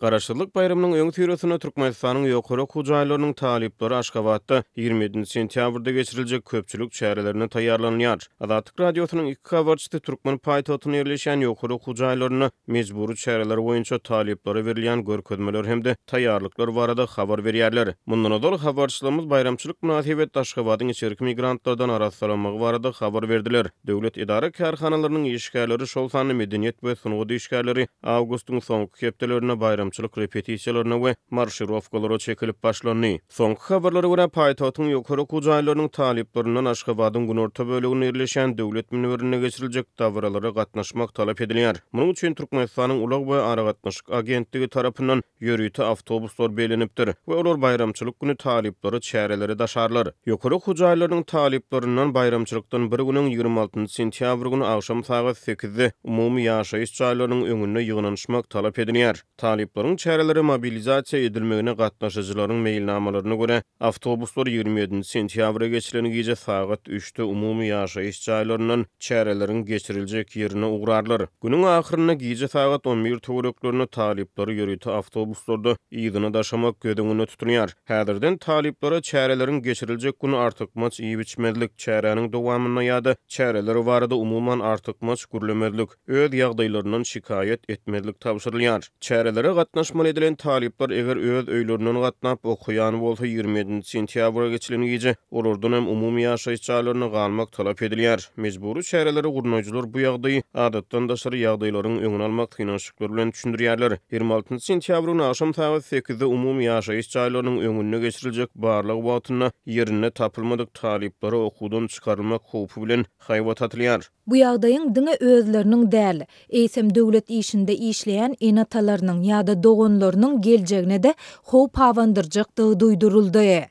Garaşsyzlyk baýramynyň öňüsyrasynda Türkmenistanyň ýokary okuw jaýlarynyň talyplary Aşgabatda 27 sentýabrda geçiriljek köpçülik çärelerine taýýarlanylýar. Azatlyk Radiosynyň iki habarçysy türkmen paýtagtynda ýerleşýän ýokary okuw jaýlarynda mejbury çäreler boýunça talyplara berilýän görkezmeler hem-de taýýarlyklar barada habar berýärler. Mundan ozal, habarçylarymyz baýramçylyk mynasybetli Aşgabadyň içerki migrantlardan arassalanmagy barada habar berdiler. Döwlet edara-kärhanalarynyň işgärleri, şol sanda medeniýet we sungat işgärleri awgustyň soňky hepdelerinde baýramçylyk repetisiýalaryna we marşirowkalara çekilip başlandy. Soňky habarlara görä, paýtagtyň ýokary okuw jaýlarynyň talyplaryndan Aşgabadyň günorta böleginde ýerleşýän Döwlet münberinde geçiriljek dabaralara gatnaşmak talap edilýär. Munuň üçin Türkmenistanyň Ulag we aragatnaşyk agentligi tarapyndan ýörite awtobuslar bellenipdir we olar baýramçylyk güni talyplary çärelere daşarlar. Ýokary okuw jaýlarynyň talyplaryndan baýramçylykdan bir gün öň, 26 sentýabr güni agşam sagat sekizde umumy ýaşaýyş jaýlarynyň öňünde ýygnanyşmak talap edilýär. Talyplaryň çärelere mobilizasiýa edilmegine gatnaşyjylaryň meýilnamalaryna görä, awtobuslar 27 sentýabra geçilen gije sagat üçde umumy ýaşaýyş jaýlaryndan çäreleriň geçiriljek ýerine ugrarlar. Günüň ahyrynda gije sagat 11 töwereklerinde talyplary ýörite awtobuslarda yzyna daşamak göz öňünde tutulýar. Häzirden talyplara çäreleriň geçiriljek güni artykmaç iýip-içmezlik, çäräniň dowamynda ýa-da çäreler barada umuman artykmaç gürlemezlik, öz ýagdaýlaryndan şikaýat etmezlik tabşyrylýar. Çärelere gatnaşmaly edilen talyplar eger öz öýlerinden gatnap okaýan bolsa 27-nji sentýabra geçilen gije olardan hem umumy ýaşaýyş jaýlarynda galmak talap edilýär. Mejbury çäreleri gurnaýjylar bu ýagdaýy adatdan daşary ýagdaýlaryň öňüni almak synanyşyklary bilen düşündirýärler. 26-njy sentýabr güni agşam sagat sekizde umumy ýaşaýyş jaýlarynyň öňünde geçiriljek barlag wagtynda ýerinde tapylmadyk talyplara okuwdan çykarylmak howpy bilen haýbat atylýar. Bu ýagdaýyň diňe özleriniň däl, eýsem döwlet işinde işleýän ene-atalarynyň ýa-da doganlarynyň geljegine-de howp abandyrjakdygy duýduryldy.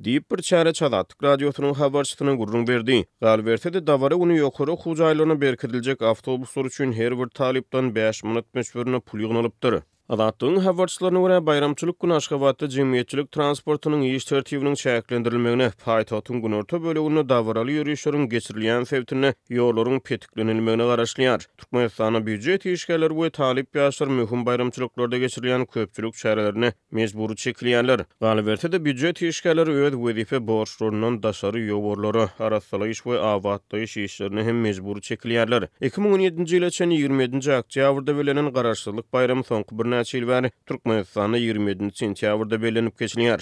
Diýip, bir çäreçi Azatlyk Radiosynyň habarçysyna gürrüň berdi. Galyberse-de, dabara güni ýokary okuw jaýlaryna berkidiljek awtobuslar üçin her bir talypdan bäş manat möçberinde pul ýygnalypdyr. Azatlygyň habarçylaryna görä, baýramçylyk güni Aşgabatda jemgyýetçilik transportynyň iş tertibiniň çäklendirilmegine, paýtagtyň günorta böleginde dabaraly ýörişleriň geçirilýän sebitinde ýollaryň petiklenilmegine garaşylýar. Türkmenistanda býujet işgärleri we talyp ýaşlar möhüm baýramçylyklarda geçirilýän köpçülik çärelerine mejbury çekilýärler. Galyberse-de, býujet işgärleri öz wezipe borçlaryndan daşary ýowarlara, arassalaýyş we abatlaýyş işlerine hem mejbury çekilýärler. 2017-nji ýyla çenli 27-nji oktýabrda bellenen Garaşsyzlyk baýramy soňky birnäçe ýyl bäri Türkmenistanda 27-nji sentýabrda bellenip geçilýär.